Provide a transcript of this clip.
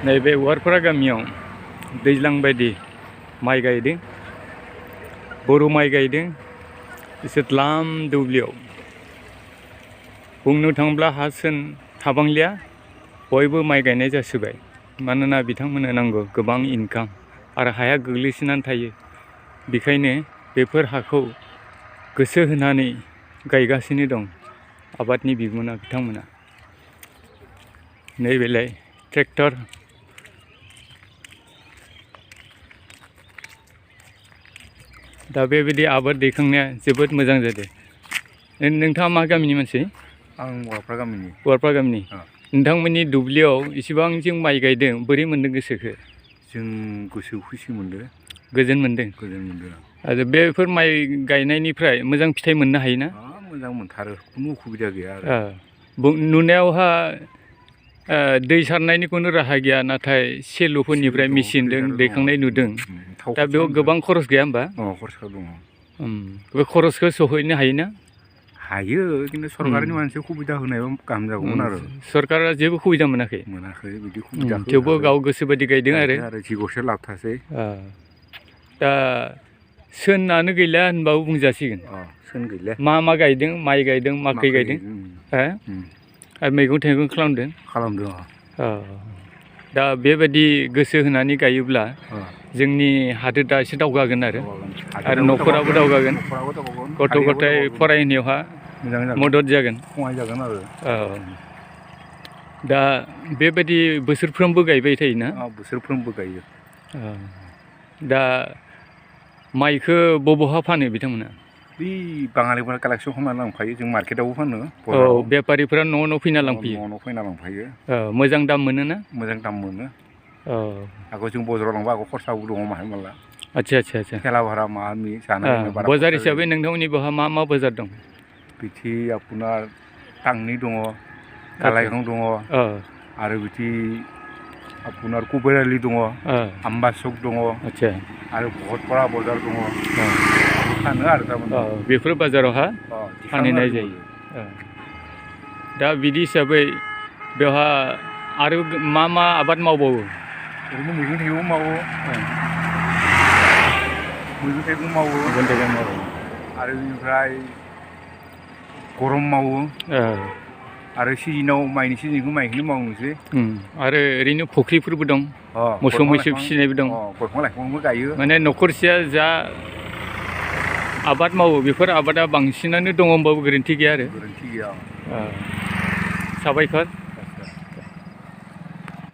नैबे वारफारा गामियाव दैज्लां बायदि माइ गायदों, बर' माइ गायदों। एसे लाम दुब्लियाव बुंनो थाङोब्ला हा सोन थाबांलिया, बयबो माइ गायनाय जासोबाय। मानोना बिथांमोननो नांगौ गोबां इनकाम आरो हाया गोग्लैसोनानै थायो। बेखायनो बेफोर हाखौ गोसो होनानै गायगासिनो दं आबादनि बिगोमा बिथांमोना। नैबेलाय ट्रेक्टर, दा बेबायदि आबाद दैखांनाया जोबोद मोजां जादों। नोंथाङा मा गामिनि मानसि? आं वारफारा गामिनि। वारफारा गामिनि। नोंथांमोननि दुब्लियाव इसिबां जों माइ गायदों, बोरै मोन्दों गोसोखो? जों गोसोआव खुसि मोनदों। गोजोन मोन्दों? गोजोन मोनदों। आरो बेफोर माइ गायनायनिफ्राय मोजां फिथाइ मोननो हायोना? मोजां मोनथारो, खुनु उसुबिदा गैया आरो। नुनायावहा दै सारनायनि खुनु राहा गैया, नाथाय सेल'फोरनिफ्राय मेचिनजों दैखांनाय नुदों। दा बेयाव गोबां खरस गैया होमबा? खरसा दङ। बे खरसखौ सहैनो हायोना? हायो, खिन्थु सरकारनि मानसिया सुबिदा होनायबा गाहाम जागौमोन आरो। सरकारा जेबो सुबिदा मोनाखै? मोनाखै, बिदि सुबिदाखौ। थेवबो गाव गोसो बायदि गायदों आरो जि गरसे लाबथासै। दा सोनानो गैला होनबाबो बुंजासिगोन। सोन गैला। मा मा गायदों? माइ गायदों, माखै गायदों? आरो मैगं थाइगं खालामदों? खालामदों। दा बेबायदि गोसो होनानै गायोब्ला जोंनि हादोरा एसे दावगागोन आरो न'खराबो दावगागोन, गथ' गथाय फरायनायावहा मदद जागोन। दा बेबायदि बोसोरफ्रोमबो गायबाय थायोना? बोसोरफ्रोमबो गायो। दा माइखौ बबेहा फानो बिथांमोना? बै बाङालिफोरा कालेक्सन खालामना लांफायो, जों मार्केटावबो फानो। बेफारिफोरा न' फैना लांफैयो? न' फैना लांफायो। मोजां दाम मोनोना? मोजां दाम मोनो। आगोल जों बाजाराव लांबा आगोल खरसाबो दङ माहाय माला। आदसा थेला भारा मानि जानाय बाजार हिसाबै नोंथांमोननि बहा मा मा बाजार दं? बिथि आपुनार टांनि दङ, कालाइगाव दङ, आरो बिथि आपुनार कुबेरआलि दङ, आम्बासक दङ, आरो भकतपारा बाजार दङ। फानो आरो थारमाने बेफोर बाजारावहा फानहैनाय जायो। दा बिदि हिसाबै बेवहा आरो मा मा आबाद मावबावो? ओरैनो मैगं थाइगं मावो। मैगं थाइगं मावो। आरो बेनिफ्राय गरम मावो। आरो सिजोनाव माइनि सिजोनखौ माइखौनो मावनोसै। आरो ओरैनो फुख्रिफोरबो दं, मोसौ मैसो फिसिनायबो दं। दंफां लाइफांबो गायो। माने न'खरसेया जा आबाद मावो बेफोर आबादा बांसिनानो दङ होनबाबो गोरोन्थि गैया आरो। गोरोन्थि गैया। साबायखर।